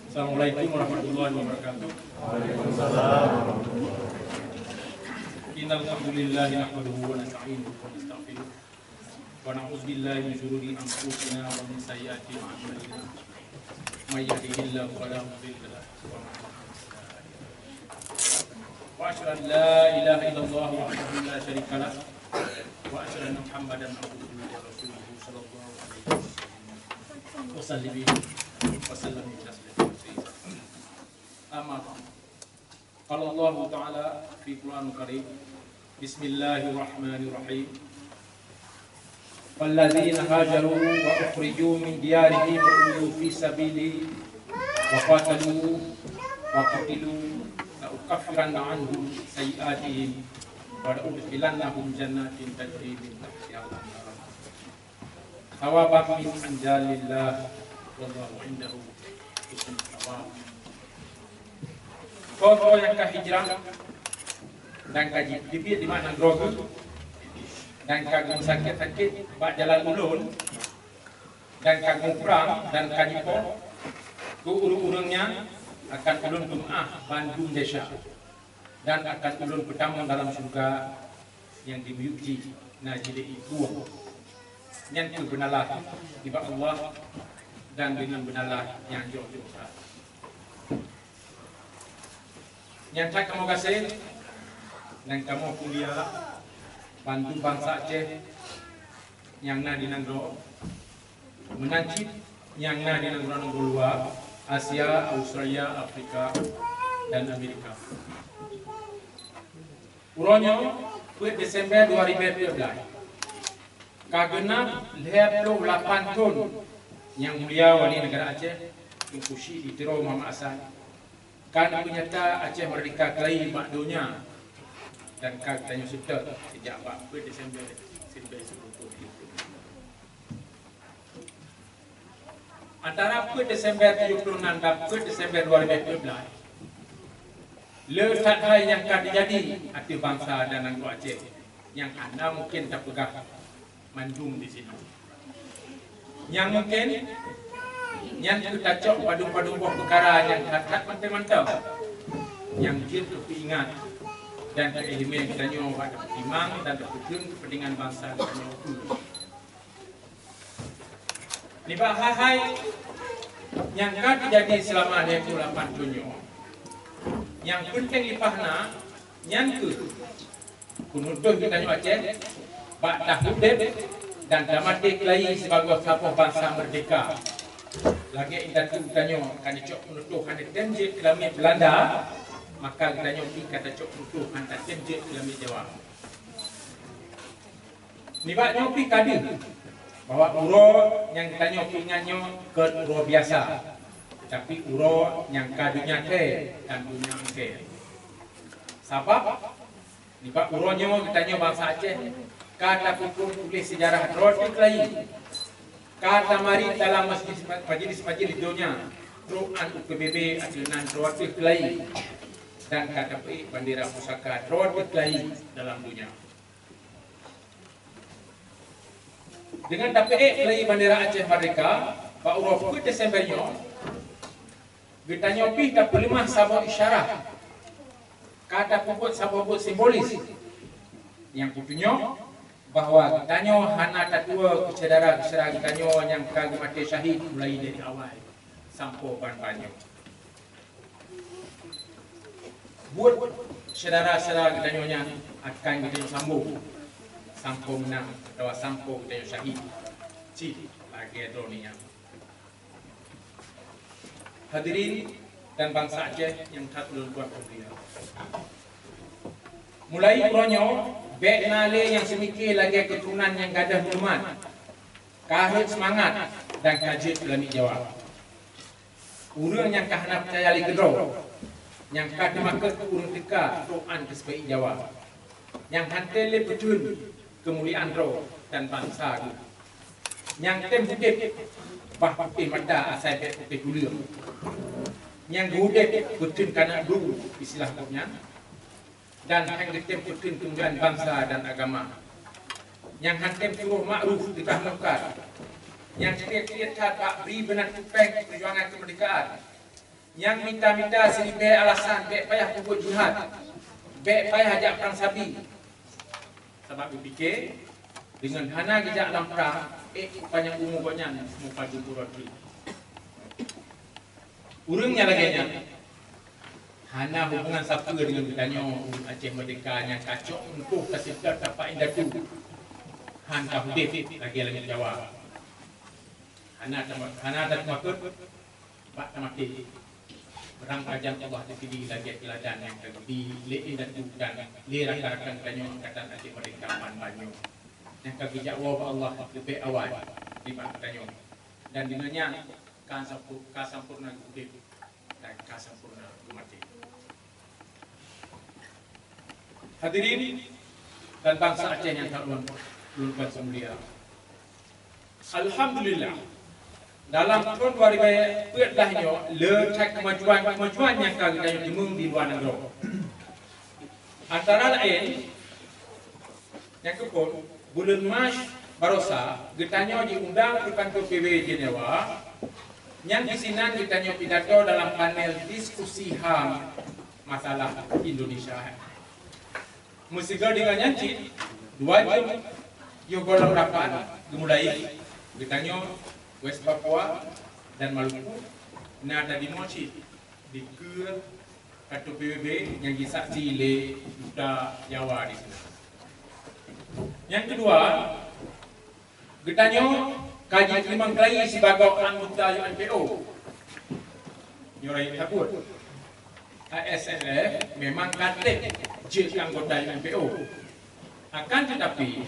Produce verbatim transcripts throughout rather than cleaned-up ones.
Assalamualaikum warahmatullahi wabarakatuh. إن الحمد لله نحمده ونستعينه ونستغفره، ونعوذ بالله من شرور أنفسنا ومن سيئات أعمالنا. من يهده الله فلا مضل له، ومن يضلل فلا هادي له. وأشهد أن لا إله إلا الله وحده لا شريك له، وأشهد أن محمدا عبده ورسوله، صلى الله عليه وسلم، وسلم تسليما كثيرا. أما بعد. قال الله تعالى في القرآن الكريم: بسم الله الرحمن الرحيم. والذين هاجروا وأخرجوا من ديارهم وأوذوا في سبيلي وقاتلوا وقتلوا لأكفرن عنهم سيئاتهم ولأدخلنهم جنات تجري من تحتها الأنهار ثوابا من عند الله، والله عنده حسن الثواب. Ho-ho nyang ka hijrah dan ka jiteubiet di meunan droe geuh, dan ka geumeusakét-sakét bak jalan ulôn, dan ka geuprang dan ka jipoh, keu ureuëng-ureuëng nyan akan ulôn peumeuáh bandum desya, dan akan ulôn peutamong dalam syeuruga nyang dimiyueb jih na jilée ié krueng. Nyan kheueh beunala nibak Allah dan deungon beunala nyang jroh-jroh that. Nyang that kamoe gaséh dan kamoe mulia bandum bansa Aceh nyang na di nanggroe, meunan cit nyang na di nanggroe-nanggroe luwa, Asia, Australia, Afrika, dan Amerika. Uroe nyoe, peuet Desember dua ribu dua belas, ka geunap lhée ploh lapan thon Nyang Mulia Wali Negara Aceh, Teungku Chik di Tiro Muhammad Hasan, ka neupeunyata Aceh meurdehka keulayi bak donya dan ka geutanyoe seutôt sejak bak peuet Desember seribu sembilan ratus tujuh puluh enam. Antara peuet Desember tujoh ploh nam dan peuet Desember dua ribu dua belas, le that hai nyang ka teujadi ateueh bansa dan nanggroe Aceh nyang hana mungken tapeugah mandum di sinoe. Nyang mungken, nyan keu tacok padum-padum boh peukara nyang that-that mantong-mantong, nyang jeuet keu peuingat dan keu iéleumé geutanyoe bak tapeutimang dan tapeuteun keupeuntengan bansa geutanyoe. Nibak hai-hai nyang ka teujadi seulama lhée ploh lapan thon nyoe, nyang peunteng leupah na, nyan kheueh peunutoh geutanyoe Aceh bak taudeb dan tamaté keulayi sibagoe saboh bansa meurdehka. Lagée indatu geutanyoe ka neucok peunutoh hana tem jeuet keu lamiet Beulanda, maka geutanyoe pih ka tacok peunutoh hana tem jeuet keu lamiet Jawa. Nibak nyoe pih ka deuh bahwa uroe nyang geutanyoe peuingat nyoe kon uroe biasa, tapi uroe nyang ka donya kée dan donya angkée. Sabab nibak uroe nyoe geutanyoe bansa Aceh ka tapeuphon puléh seujarah droe teuh keulayi, ka tamarit dalam majelis-majelis donya trok an U P B B ateueh nan droe teuh keulayi, dan ka tapeuék bandera pusaka droe teuh keulayi dalam donya. Deungon tapeuék keulayi bandera Aceh Merdeka bak uroe peuet Desember nyoe, geutanyoe pih tapeuleumah saboh isyarah, ka tapeubuet saboh buet simbolis nyang peutunyok bahwa geutanyoe hana tatuwoe keu syedara-syedara geutanyoe nyang ka geumaté syahid mulai dari awai sampoe ban-ban nyoe. Buet syedara-syedara geutanyoe nyan akan geutanyoe sambong sampoe meunang atawa sampoe geutanyoe syahid, cit lagée droeneuh nyan. Hadirin dan bansa Aceh nyang that lôn tuan mulia, mulai uroe nyoe bék na lé nyang seumike lagée keuturonan nyang gadôh meumat, ka rhot seumangat dan ka jeuet keu lamiet Jawa. Ureuëng nyang ka hana peucaya lé keudroe, nyang ka teumakot keu ureuëng teuka trok an keu sipeuék Jawa, nyang hana tem lé peuteun keumuliaan droe dan bansa geuh, nyang tem udeb bah putéh mata asai bék putéh tuleueng, nyang geuudeb peuteun kanak dum istilah gobnyan, dan hana geutem peuteun keumuliaan bansa dan agama, nyang hana tem suroh makruf peugah mungkar, nyang kriet-kriet that bak bri beunan tupeng peujuangan keumeurdekaan, nyang mita-mita siribée alasan bék payah peubuet jihad, bék payah jak prang sabi. Sabab geupike, deungon hana geujak lam prang, ék panyang umu gobnyan mupadu uroe teuk. Ureuëng nyang lagée nyan hana hubungan sapeue deungon geutanyoe ureuëng Aceh Merdeka nyang ka cok muphom taseutôt tapak indatu, han ka udeb lagée langét Jawa. Hana tama-, hana tateumakot bak tamaté. Beurangkajan Allah teukeudi lagée teuladan nyang ka geubri lé indatu dan lé rakan-rakan geutanyoe Angkatan Aceh Merdeka ban-ban nyoe, nyang ka geujak woe bak Allah leubeh awai nibak geutanyoe. Dan deungon nyan ka sampu-, ka sampoereuna udeb dan ka sampoereuna geumaté. Hadirin dan bansa Aceh nyang ka ulôn, ulôn kuasa mulia. Alhamdulillah, dalam thon dua ribu dua puluh nyoe le that keumajuan-keumajuan nyang ka geutanyoe teumeung di luwa nanggroe. Antara laén, nyang keuphon, buleuen Mac barosa geutanyoe jiundang u kantor P B B Jenewa, nyang disinan geutanyoe pidato dalam panel diskusi HAM masalah Indonesia. Meusigoe deungon nyan cit, dua jeuem yoh gohlom rapat geumulai, geutanyoe West Papua dan Maluku na tadimoe cit dikeue kantor P B B nyang jisaksi lé Duta Jawa disinan. Nyang keudua, geutanyoe ka jiteurimong keulayi sibagoe anggota U N P O. Nyoe rayeuk tabuet, A S L F memang ka treb jeuet keu anggota U N P O. Akan teutapi,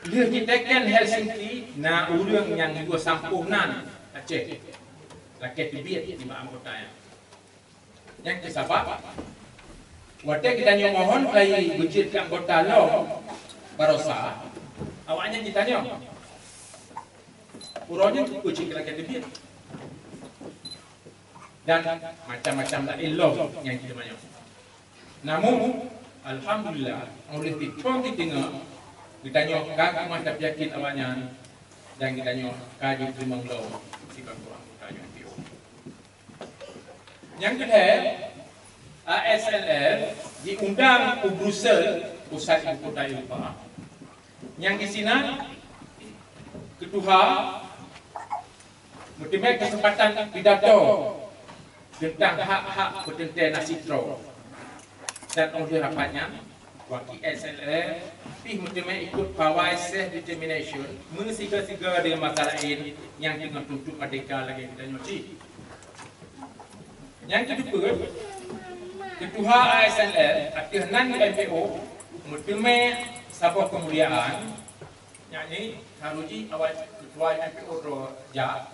lheueh jiteken Helsinki, na ureuëng nyang yue sampôh nan Aceh lakée teubiet nibak anggota nyan. Nyang keu sabab, watée geutanyoe mohon keulayi beujeuet keu anggota lom barosa, awaknyan jitanyong, "Uroe nyoe keupeue cit lakée teubiet?" Dan macam-macam laén lom nyang jiteumanyong. Namun, alhamdulillah, óh lheueh titong teudeungoe, geutanyoe ka keumah tapeuyakén awaknyan dan geutanyoe ka jiteurimong lom sibagoe anggota U N P O. Nyang keulhée, A S L F jiundang u Brussel, pusat ibu kota Eropa. Nyang disinan keutuha meuteumé keuseumpatan pidato teuntang hak-hak peuteuntée nasib droe. Dan óh lheueh rapat nyan, waki S L F pih meuteumé ikot pawai self determination meusigoe-sigoe deungon masa laén nyang teungoh tuntot merdeka lagée geutanyoe cit. Nyang keudua, keutuha A S L F ateueh nan U N P O meuteumé saboh keumuliaan, yakni harôh jih awai keutuha U N P O droe jak,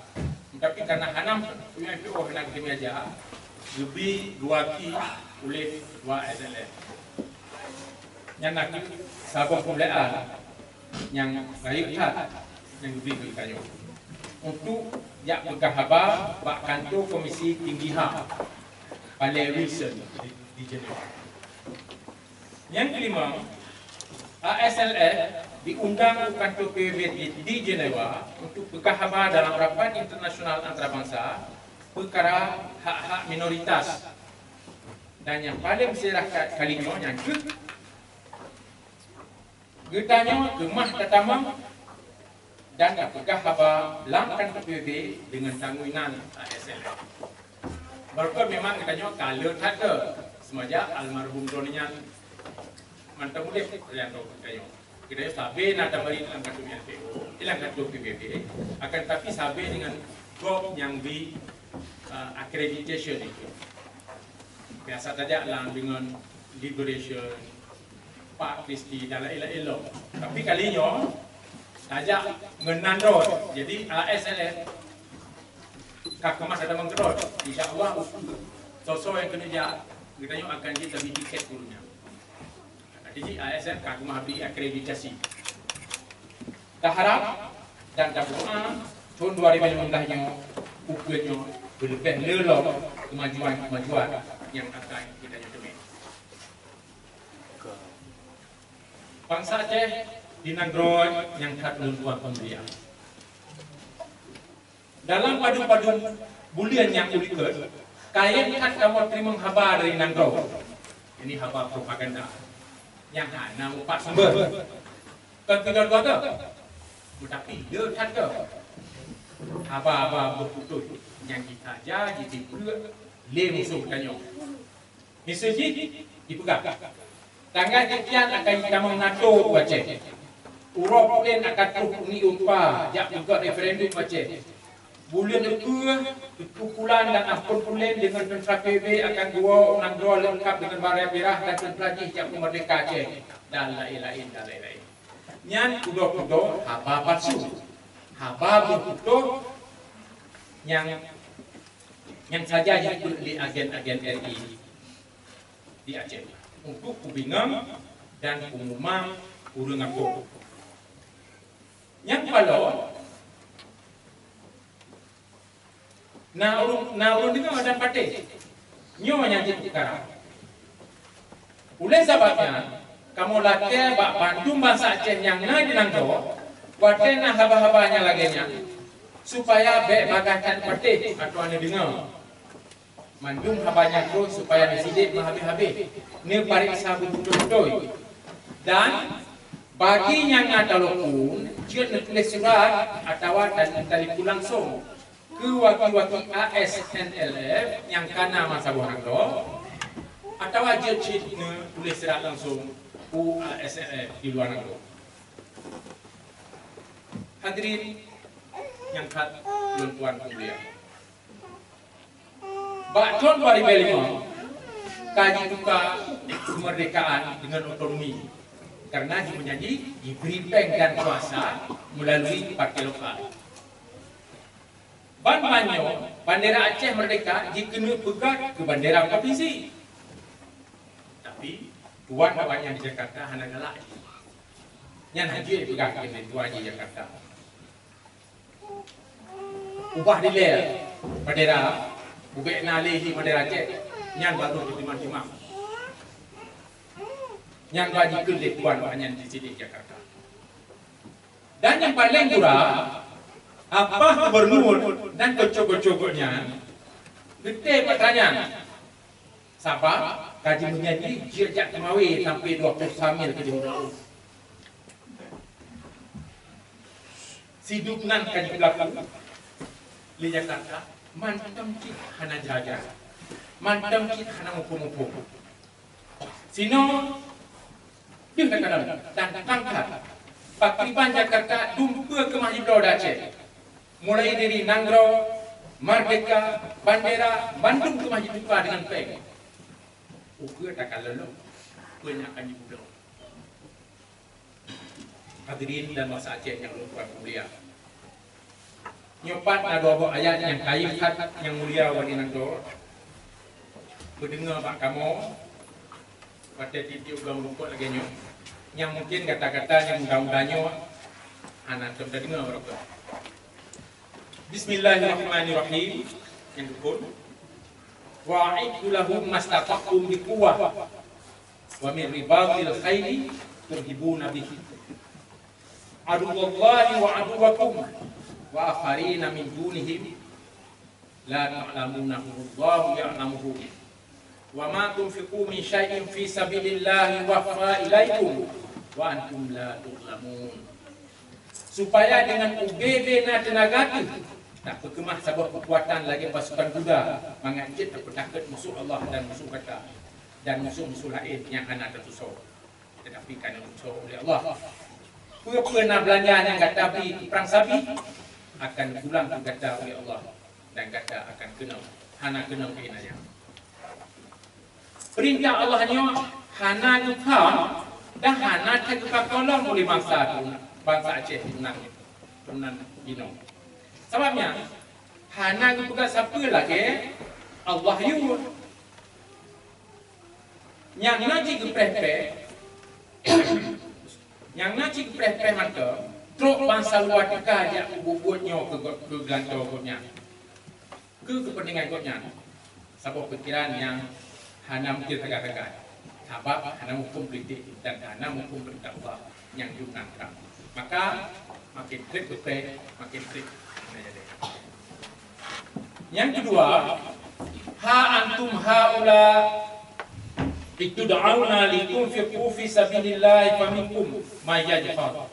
tapi karna hana U N P O hana geuteumé jak, geubri geuwaki uleh keutuha A S L F. Nyan na kheueh saboh keumuliaan nyang rayeuk that nyang geubri keu geutanyoe untuk jak peugah haba bak kanto Komisi Tinggi HAM, Palais Wilson di, di Jenewa. Nyang keulima, A S L F diundang u kanto P B B di, di Jenewa untuk peugah haba dalam rapat internasional antarabangsa peukara hak-hak minoritas. Dan nyang paleng meuseurah ka-, kali nyoe nyan kheueh geutanyoe keumah tatamong dan tapeugah haba lam kanto P B B deungon tanggui nan A S L F. Barokon memang geutanyoe ka le that keu seumajak almarhum droeneuh nyan mantong udeb, Rianto geutanyoe. Geutanyoe sabe na tabari lam kanto U N P O, lam kanto P B B, akan tapi sabe deungon gob nyang bi, eh, accreditation itu. Biasa tajak lam deungon Liberation, Pak Kristi dan lain-lain lom. Tapi kali nyoe tajak ngon nan droe. Jadi A S L F ka keumah tatamong keudroe. Insya Allah, soe-soe nyang keuneuk jak, geutanyoe akan jeuet tabri tiket keu ureueng nyan. Jadi A S L F ka keumah bri akreditasi. Taharap dan tadoa thon dua ribu lima belas nyoe, ukeue nyoe beuleubeh le lom keumajuan-keumajuan nyang akan geutanyoe teumé. Bansa Aceh di nanggroe nyang that ulôn tuan peumulia. Dalam padum-padum buleuen nyang ulikot, kayém that kamoe teurimong haba dari nanggroe. Ini haba propaganda nyang hana mupat sumber. Kon keudua-dua goe, teutapi le that goe. Haba-haba beuh putôh nyang jitaja jitipeuek lé musoh tanyoe. Miseue jih jipeugah, tanggai tiep-tiep akan jitamong NATO u Aceh. Uroe pulen akan troh uni uropa jak peugöt referendum u Aceh. Buleuen Epeue, Teungku Kulan dan Amphon Pulen deungon teuntra P B akan geuwoe u nanggroe leungkap deungon barang mirah dan teuntra jih jak peumeurdeka Aceh, dan laén-laén, dan laén-laén. Nyan kudo-kudo haba palsu, haba beuh putôh nyang, nyang saja jipeuet lé agen-agen R I di Aceh untuk kubingung dan kumumang ureuëng gampông. Nyang paloe, na ureuëng, na ureuëng deungoe dan patéh. Nyoe nyang jeuet peukara. Oleh sabab nyan, kamoe lakée bak bandum bansa Aceh nyang na di nanggroe, watée na haba-haba nyang lagée nyan, supaya bék bagaih that patéh atawa neudeungoe. Mandum haba nyang troh supaya neusidek meuhabéh-habéh, neupareksa beutôi-beutôi. Dan bagi nyang na taloe phon, jeuet neutuléh surat atawa ta-, talipon langsong keu waki-waki A S N L F nyang kana masa boh nanggroe, atawa jeuet cit neutuléh surat langsong u A S N L F di luwa nanggroe. Hadirin nyang that lôn tuan peumulia. Bak thon dua ribèe limong, ka jituka keumeurdekaan deungon otonomi, karena jimeujanji jibri péng dan kuasa meulalui partai lokal. Ban-ban nyoe, bandera Aceh meurdeka jikeuneuk peugöt keu bandera propinsi. Tapi, tuan awaknyan di Jakarta hana galak jih. Nyan hana jeuet peugah keu tuan di Jakarta. Ubah dilèe bandera, ubek na lé hi bandera Aceh, nyan baru jitimbang-timbang. Nyan ka jikheun lé tuan awaknyan di sini Jakarta. Dan nyang paleng gura, apah gubernur dan keucok-keucok gobnyan geutém atra nyan. Sabab ka jimeujanji jeuet jak teumawé sampai dua puluh samil keu jeuet. Sidub nan ka jipeulaku lé Jakarta, mantong cit hana jiraja, mantong cit hana muphom-muphom. Sinoe deuh takalon dan tangkat pakriban Jakarta dumpeue keumah jibloe di Aceh. Mulai dari nanggroe, merdeka, bandera, bandum keumah jituka deungon péng. Ukeue takalon lom peue nyang akan jibloe. Hadirin dan bansa Aceh nyang lôn tuan mulia. Nyoe pat na dua boh ayat nyang kayém that nyang mulia wan inong droe. Peudeungoe bak kamoe watée tieb-tieb goe meurukok lagée nyoe. Nyang mungken gata-gata nyang muda-muda nyoe hana tom tadeungoe barokon. Bismillahirrahmanirrahim. Nyang dukon. Wa a'iddu lahum mastata'tum bi quwwah. Wa min ribatil khaili turhibuna bihi aduwallahi wa aduwakum wa akharina min dunihim la ta'lamunahumullahu ya'lamuhum. Wa ma tunfiqu min syai'in fi sabilillahi yuwaffa ilaikum wa antum la tuzlamun. Supaya deungon ubé-bé na teunaga teuh, tapeukeumah saboh keukuatan lagée pasukan guda, mangat jeuet tapeutakot musoh Allah dan musoh gata, dan musoh-musoh laén nyang hana tatusoe, teutapi ka neutusoe ulée Allah. Peue-peue na beulanja nyang gata bri keu prang sabi, akan geupulang keu gata ulée Allah, dan gata akan keunong, hana keunong keuinayang. Peurintah Allah nyoe hana geupham dan hana that geupakalon ulée bansa, bansa Aceh nan, nan inoe. Sabab nyan hana geupeugah sapeue lagée Allah yue. Nyang na cit geupreh-preh, nyang na cit geupreh-preh mantong, trok bansa luwa teuka jak peubuet-buet nyoe keu, keu geulantoe gobnyan, keu keupeuntengan gobnyan. Saboh pikiran nyang hana mungken sagai-sagai, sabab hana muphom politik dan hana muphom peurintah Allah nyang jeuet nangkang. Maka, makin treb geupreh, makin treb hana jadi. Nyang keudua, ha antum haula tud'auna litunfiqu fi sabilillah faminkum may yabkhal,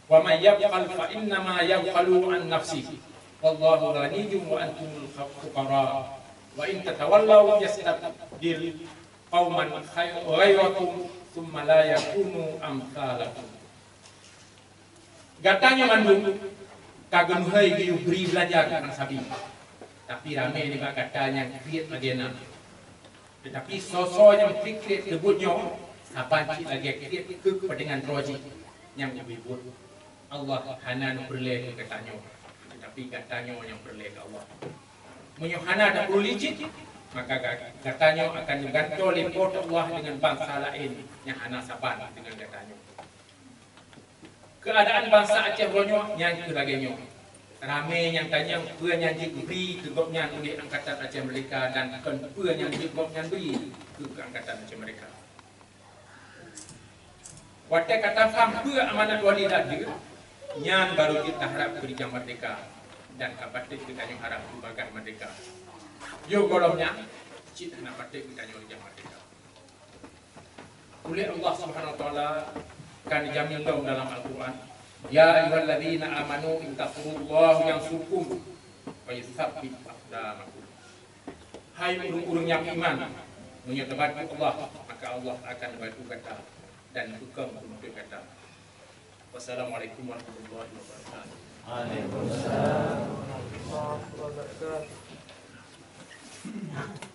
wa may yabkhal fa innama yabkhalu an nafsihi, wallahu ghaniyyun wa antumul fuqara, wa in tatawallaw yastabdil qauman khay-, ghayrakum tsumma la yakunu amsalakum. Gata nyoe mandum ka geumeuhôi geuyue bri beulajar ngon sabe, tapi ramé nibak gata nyang kriet lagée na. Teutapi soe-soe nyang kriet-kriet teubuet nyoe, saban cit lagée kriet keu peudeungan droe jih nyang ubit buet. Allah hana neupeureulée keu gata nyoe, teutapi gata nyoe nyang peureulée keu Allah. Meunyoe hana tapeuruli cit, maka ga-, gata nyoe akan neugantoe lé Po teu Allah deungon bansa laén nyang hana saban deungon gata nyoe. Keuadaan bansa Aceh uroe nyoe nyan keuh lagée nyoe. Ramé nyang tanyong peue nyang jeuet geubri keu gobnyan uleh Angkatan Aceh Merdeka dan kon peue nyang jeuet gobnyan bri keu, keu Angkatan Aceh Merdeka. Watée ka tafaham peue amanat wali dat jeuet, nyan barô jeuet taharab keu rijang merdeka dan ka patéh geutanyoe harab keu bagaih merdeka. Yoh gohlom nyan, cit hana patéh geutanyoe rijang merdeka. Uleh Allah Subhanahu wa Taala ka neujamin lom dalam Al-Quran, "Ya ayyuhalladzina amanu in tansurullaha yansurkum wa yutsabbit aqdamakum." Hai ureuëng-ureuëng nyang iman, meunyoe tabantu Allah, maka Allah akan neubantu gata dan peukong peunutét gata. Wassalamualaikum warahmatullahi wabarakatuh. Waalaikumsalam warahmatullahi wabarakatuh.